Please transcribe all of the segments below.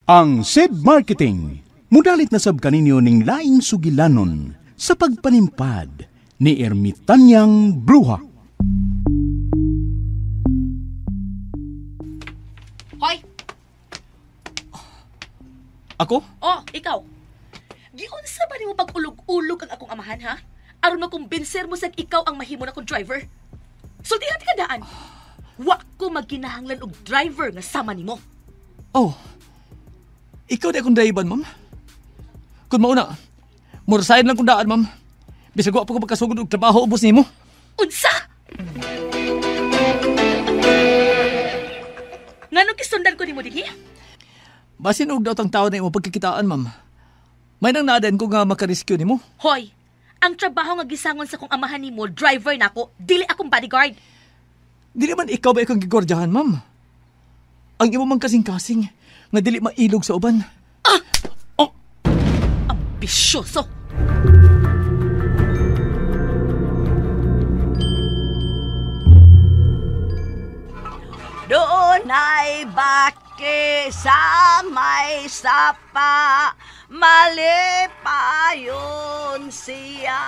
Ang SED Marketing, mudalit na sab kaninyo ning laing sugilanon sa pagpanimpad ni Ermitanyang Bruha. Hoy! Ako? Oh, ikaw. Giunsa ba nimo pag-ulog-ulog ang akong amahan, ha? Aron makumbinser mo sa ikaw ang mahimo na kong driver. Sultihan ka daan. Wa ko magkinahanglan og driver nga sama nimo. Oh. Ikaw di akong driver, ma'am. Kung mauna, murasayan lang kong daan, ma'am. Bisag wa pa ko pagkasugod og trabaho ubos nimo. Unsa? Nganong gisundan ko nimo dinhi? Basin og daot ang tao na imo pagkikitaan, ma'am. May nang naaden ko nga makarescue nimo. Hoy, ang trabaho nga gisangon sa kong amahan nimo, driver nako, dili akong bodyguard. Dili man ikaw ba ikong gigordyahan, ma'am? Ang imo mang kasing-kasing nga dili mailog sa uban. Ah! Oh! Ambisyoso! Doon ay baki sa may sapa, malipayon siya.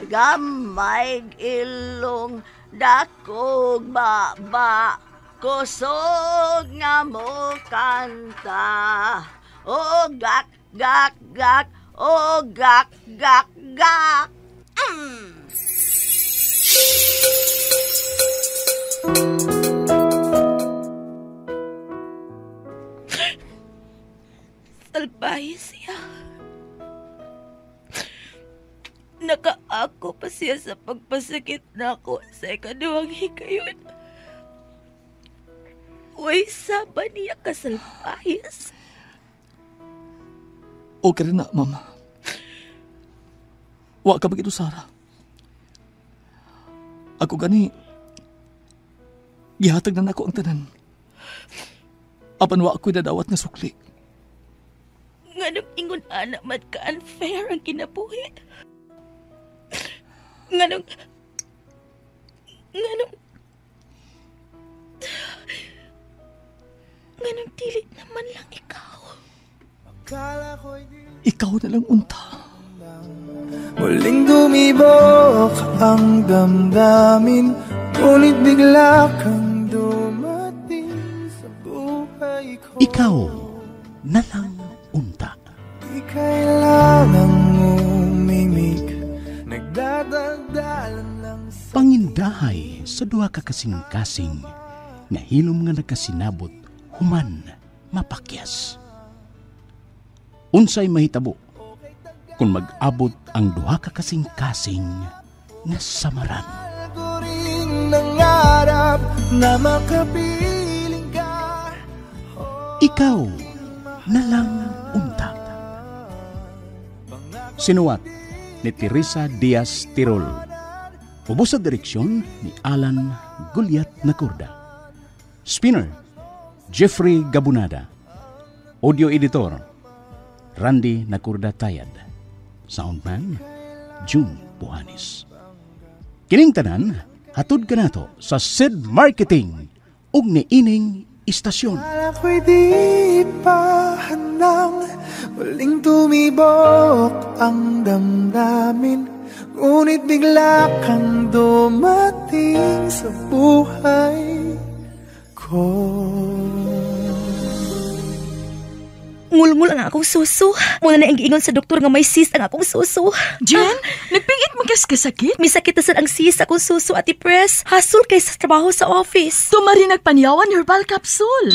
Gamay ilong dakog baba, kusog nga mo kanta. O gak, gak, gak, o gak, gak, gak. Mm. Salbahe siya. Nakaako pa siya sa pagpasakit nako sa ikaduhang hikayon. Uy, saba niya kasalbahis. Okay rin na, ma'am. Wa ka bagito, Sarah. Ako gani, gihatag na nako ang tanan. Apan wa ako'y dadawat nga sukli. Nganong ingon anak man ka unfair ang kinabuhi. Nganong dili naman lang ikaw. Ikaw na lang unta. Muling dumibok ang damdamin, ngunit bigla kang dumating sa buhay ko. Ikaw na lang unta. Di kailangang umimik, nagdadaldalan lang sa pangindahay sa duha ka kasing-kasing nga hilom nga nakasinabot human mapakyas. Unsay mahitabo kung mag-abot ang duha ka kasing-kasing nga samaran? Ko rin nangarap na makapiling ka. Ikaw na lang unta. Sinuwat ni Teresa Diaz Tirol. Ubos sa direksyon ni Alan Gulyat Nacorda. Spinner, Jeffrey Gabunada. Audio editor, Randy Nacorda Tayad. Soundman, June Buhanis. Kining tanan, hatod kanato sa SED Marketing ug niining istasyon. Ako'y di pa handang muling tumibok ang damdamin, ngunit bigla kang dumating sa buhay ko. Ngulngul ang akong suso. Muna na ang giingon sa doktor nga may cyst ang akong suso. Jen, nagpingit mo kas kasakit? May sakit na sad ang cyst akong suso, Ate Pres. Hasol kay sa trabaho sa office. Tumari nagpanyawan herbal capsule.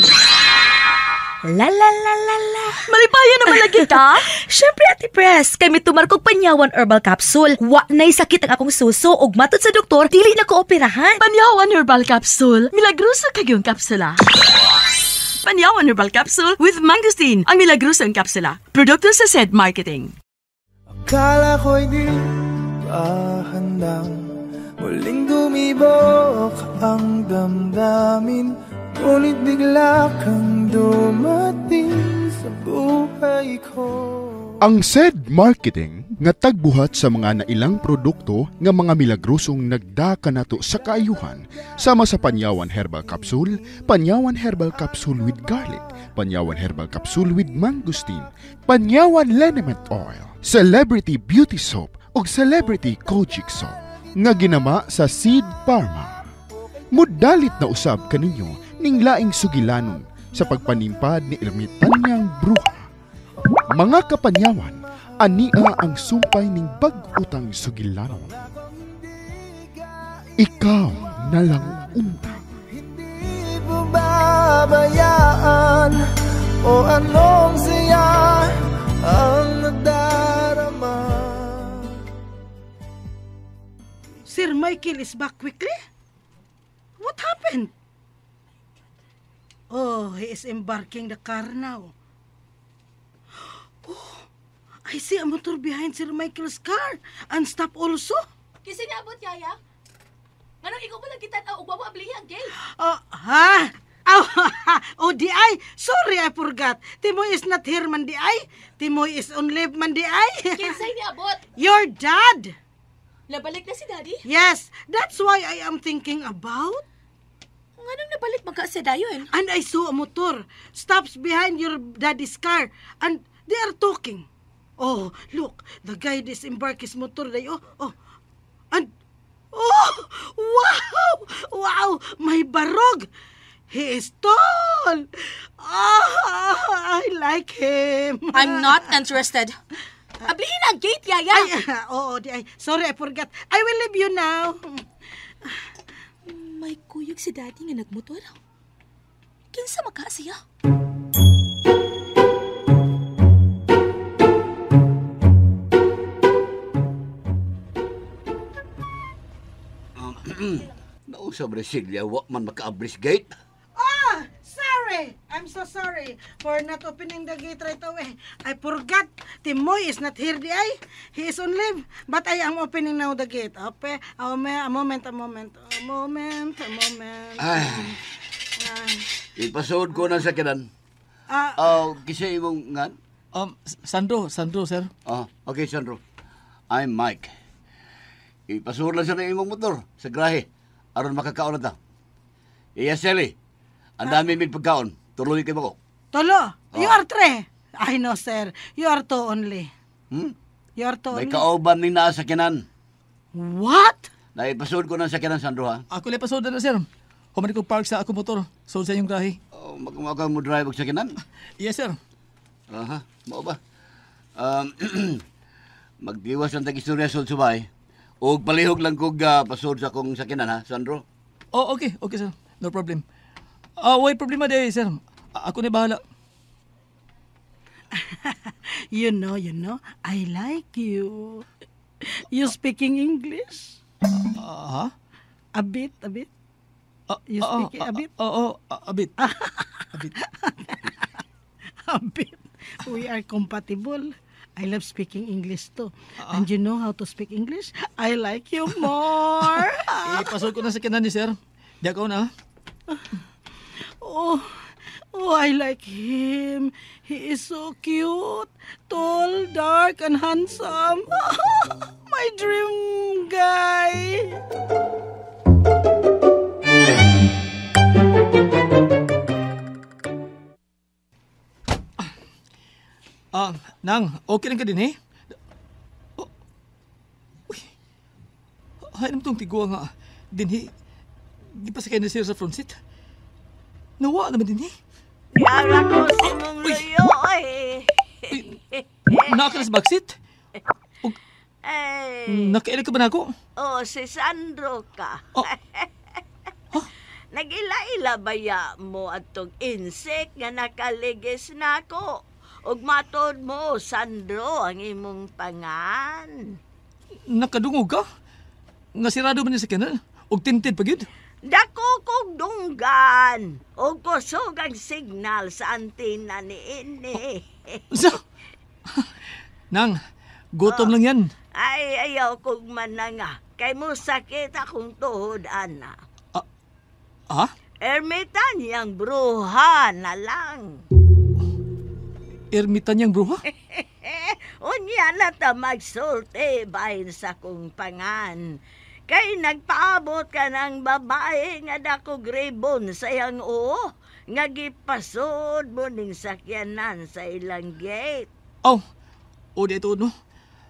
La la la la la. Malipayan naman lagi ka? Siyempre, Ate Pres, kay mitumar kog Panyawan herbal capsule. Wa na'y sakit ang akong suso ug matod sa doktor, dili na ko operahan. Panyawan herbal capsule. Milagroso kag yung kapsula. Panyawan herbal capsule with mangosteen. Ang milagroso ang kapsula. Produkto sa SED Marketing. Akala ko'y di pa handang muling dumibok ang damdamin, ngunit bigla kang dumating sa buhay ko. Ang SED Marketing Nga tagbuhat sa mga nailang produkto nga mga milagrosong nagda kanato sa kaayuhan sama sa Panyawan Herbal Capsule, Panyawan Herbal Capsule with Garlic, Panyawan Herbal Capsule with Mangosteen, Panyawan Liniment Oil, Celebrity Beauty Soap ug Celebrity Kojic Soap nga ginama sa Seed Pharma. Mudalit na usab kaninyo ning laing sugilanon sa pagpanimpad ni Ermitanyang Bruha. Mga kapanyawan, ania ang sumpay ning bag-utang sugilanon. Ikaw na lang unta. Hindi pababayaan o anong siya ang nadarama. Sir Michael is back quickly? What happened? Oh, he is embarking the car now. Oh, I see a motor behind Sir Michael's car and stop also. Kasi niabot, Yaya. Nganong ikaw ba lang kita-aw ug wa ablihi ang gate? Oh, ha? Oh, oh, di ay. Sorry, I forgot. Timoy is not here man di ay. Timoy is on leave man di ay. Kinsay niabot? Your dad. Nabalik na si Daddy? Yes, that's why I am thinking about. Nganong nabalik man ka sa dayon? And I saw a motor stops behind your daddy's car and they are talking. Oh, look, the guy disembarked his motor. They, oh, oh, and, oh, wow, wow, my barog. He is tall. Ah, I like him. I'm not interested. Ablihin ang gate, Yaya. Ay, oo, di ay. Sorry, I forgot. I will leave you now. May kuyog si Daddy nga nagmotor. Kinsa maka siya? Nausa Brasilia, wa man makaabris gate. Ah, sorry. I'm so sorry for not opening the gate right away. I forgot. Timoy is not here, di ay. He is on leave. But I am opening now the gate. Okay. A moment, a moment. A moment, a moment. Ay, ipasuod ko na sa kinan. Ah, Oh, kisa imong ngan? Sandro, sir. Oh, okay, Sandro. I'm Mike. Ipasuod lang sa na imong motor sa grahe aron makakaon na ta. Iya, Sally. Ang dami min pagkaon. Tuloy kay mo. Tolo, you are three. I know, sir. You are two only. Hmm? You are two May only. kauban ni naa sa kinan. What? Naipasuod ko na sa kinan, Sandro, ha? Ako lang pasuod na, sir. Human ko park sa akong motor. Sood sa inyong grahe. Oh, magkumakaw mo drive og sa kinan. Yes, sir. Aha, mao ba? Magdiwas ang tag-istorya sa subay. Og palihog lang kog pasuod sa akong sakinan ha, Sandro. Oh, okay. Okay, sir. No problem. Ah, way problema di, sir. Ako na bahala. You know, I like you. You speaking English? Ha? A bit, a bit. You speak a bit? Oo, a bit. A bit. A bit. We are compatible. I love speaking English too. And you know how to speak English? I like you more. Ipasuod ko na sa kinan ni sir. Di ako na. Oh, I like him. He is so cute. Tall, dark, and handsome. My dream guy. Nang, okay lang ka din eh? Oh, uy, hay naman itong tigwa nga. Dinhi, di pa sakay na siya sa front seat. Nawa naman din eh. Yara ko si mong luyo eh. Naka na sa backseat? Eh, Nakaila ka ba na ako? oh, si Sandro ka. Oh. Nagila-ila baya mo atong insect nga nakaligis na ako. Ug matod mo, Sandro, ang imong pangan. Nakadungog ka? Nga sirado man niya sa kanal? Og tinted pa gyud? Dako kog dunggan. Og kusog ang signal sa antina ni ini. Sa? Nang, gutom lang yan. Ay, ayaw kog mananga. Kay mo sakit akong tuhod, ana. Ah? Ermitan yang bruha na lang. Ermitan niyang bruha? Unya na ta magsulti bahin sa kong pangan. Kay nagpaabot ka ng babae nga dakog ribbon sa iyang oo, nga gipasod mo ning sakyanan sa ilang gate. Oh, o di ito no.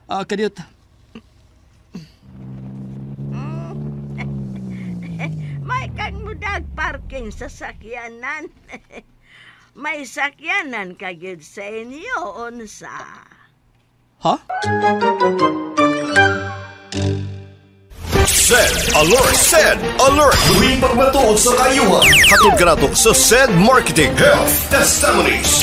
Kadiyot. May kang mudag parking sa sakyanan. May sakyanan ka gyud sa inyo, unsa. Ha? Send alert! Send alert! Tuwing pagmatuod sa kaayuhan. Hatod kanato sa Send Marketing Health Testimonies.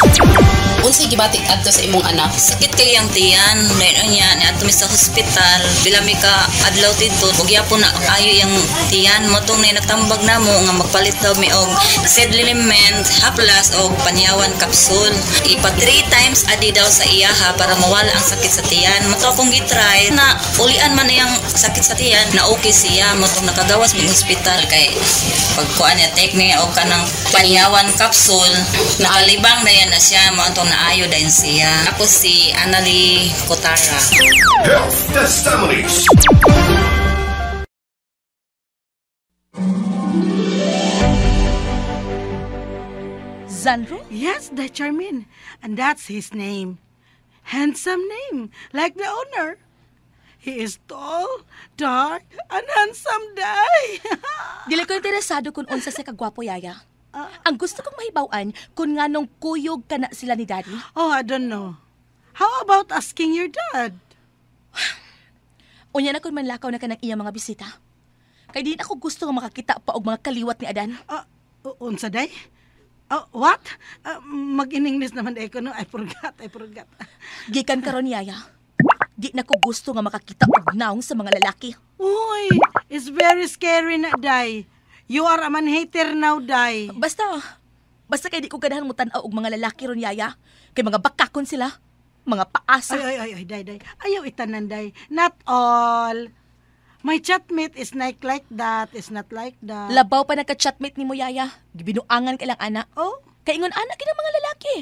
Unsay gibati adto sa imong anak? Sakit kay ang tiyan, dahil niya niadto mi sa hospital, pila mi ka adlaw didto, ug gyapon na ayo yang tiyan mo tong nay nagtambag namo nga magpalit daw mi og sed liniment, haplas og panyawan kapsul. Ipa 3 times a day daw sa iyaha para mawala ang sakit sa tiyan. Mo to akong gitry na ulian man iyang sakit sa tiyan na okay siya mo tong nakagawas mi hospital kay pagkuan niya take niya og kanang panyawan kapsul, nakalibang na yan na siya mo atong naayo din siya. Ako si Annalie Kotara. Health Testimonies. Zandro? Yes, the Charmin. And that's his name. Handsome name, like the owner. He is tall, dark, and handsome day. Dili ko interesado kung unsa sa kagwapo, Yaya. Ang gusto kong mahibaw-an kung nganong kuyog ka na sila ni Daddy. Oh, I don't know. How about asking your dad? Unya na kung manlakaw na ka ng iyang mga bisita. Kay di na ako gusto nga makakita pa og mga kaliwat ni Adan. Unsa day? What? Mag-in-English naman day ko, no? I forgot. Gikan karon, Yaya. Di na ko gusto nga makakita og naong sa mga lalaki. Uy, it's very scary na, day. You are a man hater now, day. Basta kay di ko ganahan mo tan-aw og mga lalaki ron, Yaya. Kay mga bakakon sila. Mga paasa. Ay, day. Ayaw itanan, day. Not all. My chatmate is not like that, is not like that. Labaw pa nagka-chatmate ni mo, Yaya. Gibinuangan ka lang, anak. Oh? Kaingon anak kina mga lalaki.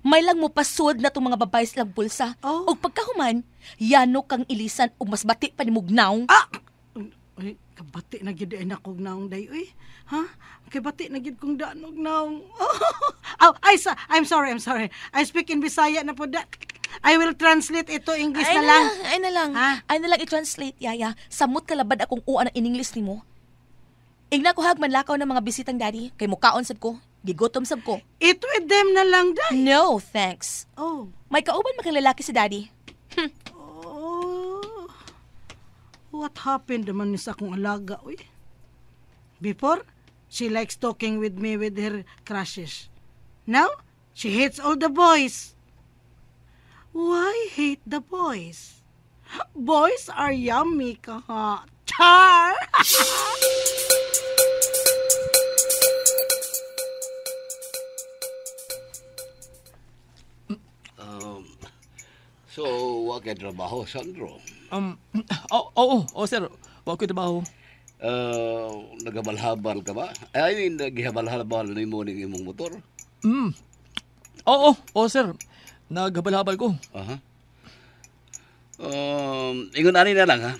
May lang mo pasod na tong mga babae silang bulsa. Oh. Og pagkahuman, yano kang ilisan og mas bati pa ni mugnaw. Ah! Uy, kabati na gyud ay nakog naong day, uy. Ha? Kabati na gyud kong daan og naong. Oh, I'm sorry. I speak in Bisaya na po da. I will translate ito English na lang. Ay na lang. Ha? Ay na lang i-translate, Yaya. Samot kalabad akong uan ang in-English nimo. Ingna ko hag manlakaw ng mga bisitang daddy. Kay mukaon sab ko. Gigutom sab ko. Eat with them na lang, day. No, thanks. Oh. May kauban makang lalaki si daddy. Oh. What happened naman ni sa akong alaga, uy? Before, she likes talking with me with her crushes. Now, she hates all the boys. Why hate the boys? Boys are yummy, kaha. Char! So, wa kay trabaho, Sandro? Oo, sir. Wa ko'y trabaho. Nagabalhabal ka ba? I mean, naghihabal-habal ni mo ning imong motor? Oo, sir. Naghabal-habal ko. Aha. Ingon ani na lang, ha?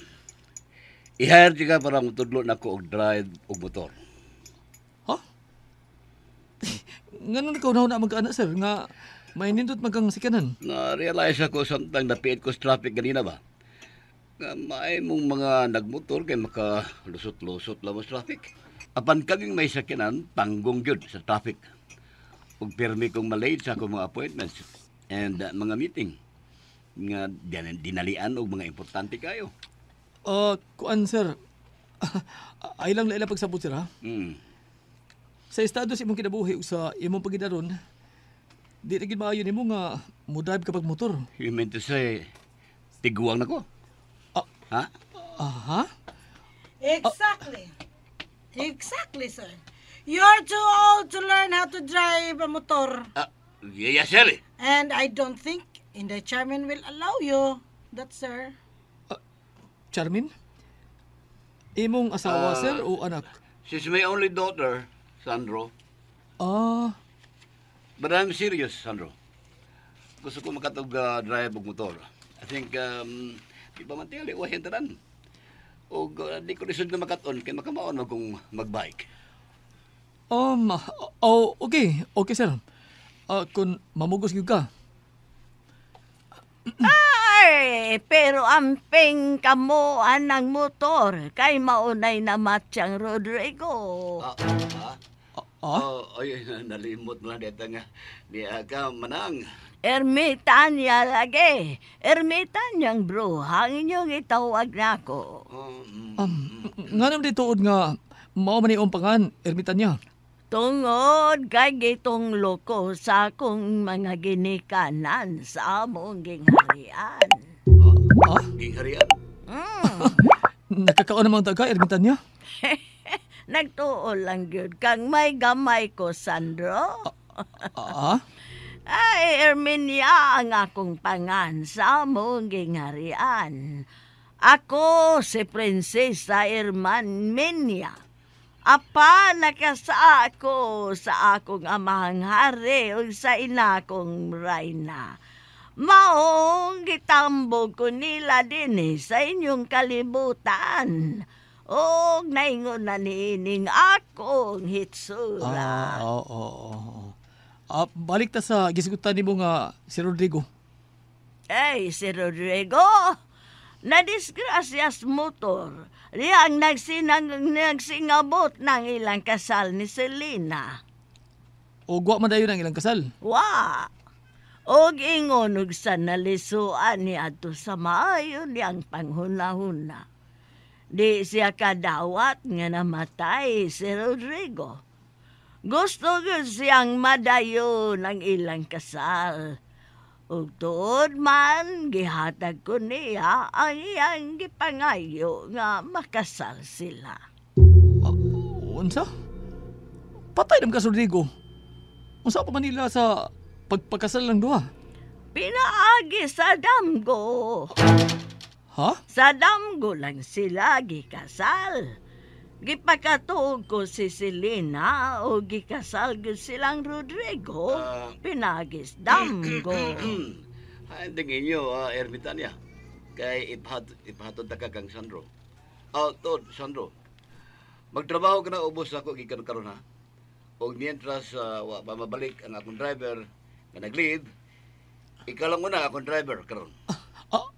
I-hire ka para mutudlo na ko og drive og motor. Ha? Nganon ikaw na mag-anak, sir, nga may nindot magang sikanan. Na-realize ako samtang napiit ko sa traffic ganina ba? Nga maay mong mga nagmotor kay makalusot-lusot lang mo sa traffic. Apan kaging may sakyanan, tanggong gyud sa traffic. Ug pirmi kong malate sa akong mga appointments and mga meeting nga dinalian og mga importante kayo. Kuan, sir. Ay lang laila pagsabot, sir, ha? Sa estado sa imong kinabuhi ug sa imong pagidaron, di na gid maayo nimo nga mo drive ka pag motor. You mean to say, tiguang na ko? Ha? Aha? Exactly. Exactly, sir. You're too old to learn how to drive a motor. Yes, sir. And I don't think the chairman will allow you that, sir. Charmin? Imong asawa, sir, o anak? She's my only daughter, Sandro. But I'm serious, Sandro. Gusto ko makatog drive og motor. I think, di ba man tingali, wahin tanan. O di ko lisod na makaton, kay makamaon mo kung magbike. Oh, okay. Okay, sir. Kung mamugos gyud ka. Ay, pero amping kamo anang motor kay maunay na matsyang Rodrigo. Oh, ay, nalimot mo na dito nga. Di ka manang. Ermitanya lagi. Ermitanyang bro, ang inyong itawag na ako. Nga naman dituod nga, mao man iyong pangan, Ermitanya. Tungod kay gitong loko sa akong mga ginikanan sa among gingharian. Gingharian? Nakakaon naman taga, Ermitanya? Nagtuo lang yun kang may gamay ko, Sandro. Ay, Erminia ang akong pangan sa among gingharian. Ako si Prinsesa Ermanminia. Apa nakasa ako sa akong amahang hari o sa ina kong rayna. Maong gitambog ko nila din sa inyong kalibutan. Og naingon na niining akong hitsura. Oo. Balik ta sa gisgutan nimo nga si Rodrigo. Ay, si Rodrigo, nadisgrasyas motor. Diyang nagsingabot ng ilang kasal ni Selena. O gwa man dayon ang ilang kasal? Wa. Og ingon og sa nalisuan ni adto sa maayo niyang panghunahuna. Di siya kadawat nga namatay si Rodrigo. Gusto gyud siyang madayon ang ilang kasal. Ug tuod man, gihatag ko niya ang iyang gipangayo nga makasal sila. Unsa? Patay naman ka, Rodrigo. Unsa pa man nila sa pagpakasal lang duha? Pinaagi sa damgo. Ha? Sa damgo lang sila gikasal. Gipakatuog ko si Selena o gikasal gyud silang Rodrigo. Pinagis damgo. Ay, tingin nyo, Ermitanya. Kay ipahatod ta ka kang Sandro. Tod, Sandro. Magtrabaho ka na ubos ako gikan karon ha. Og mientras wa pa mabalik ang akong driver nga nag-leave, ikaw lang una akong driver karon.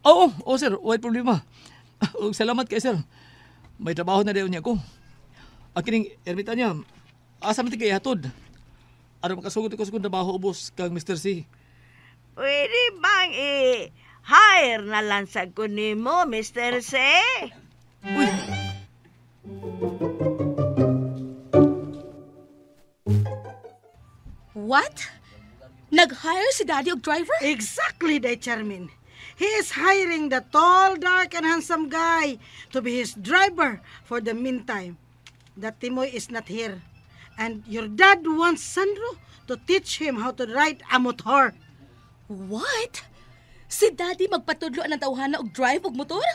Oo, sir, way problema. Og salamat kay sir. May trabaho na dayon niya ko. Ang kining Ermitanya, asa man ti kay hatod? Aron makasugod ko sa akong trabaho ubos kang Mr. C. Pwede bang i-hire na lang sa kunimo, Mr. C? Uy! What? Nag-hire si Daddy og driver? Exactly, day Charmin. He is hiring the tall, dark, and handsome guy to be his driver for the meantime. That Timoy is not here. And your dad wants Sandro to teach him how to ride a motor. What? Si Daddy magpatudlo ang tawhana og drive og motor?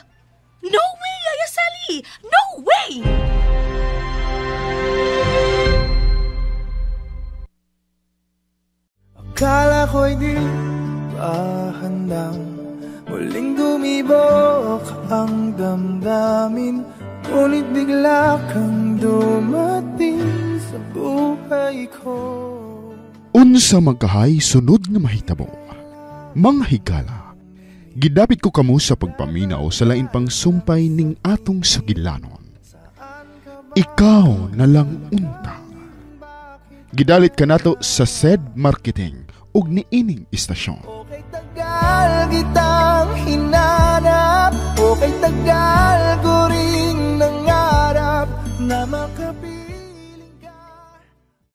No way, Yaya Sally! No way! Akala ko'y di pa handang muling dumibok ang damdamin, ngunit bigla kang dumating sa buhay ko. Unsa magkahay sunod nga mahitabo, mga higala, gidapit ko kamo sa pagpaminaw sa lain pang sumpay ning atong sugilanon. Ikaw na lang unta. Gidalit kanato sa SED Marketing ug niining istasyon. Okay tagal kitang hinanap, okay tagal ko ring nangarap na makapit.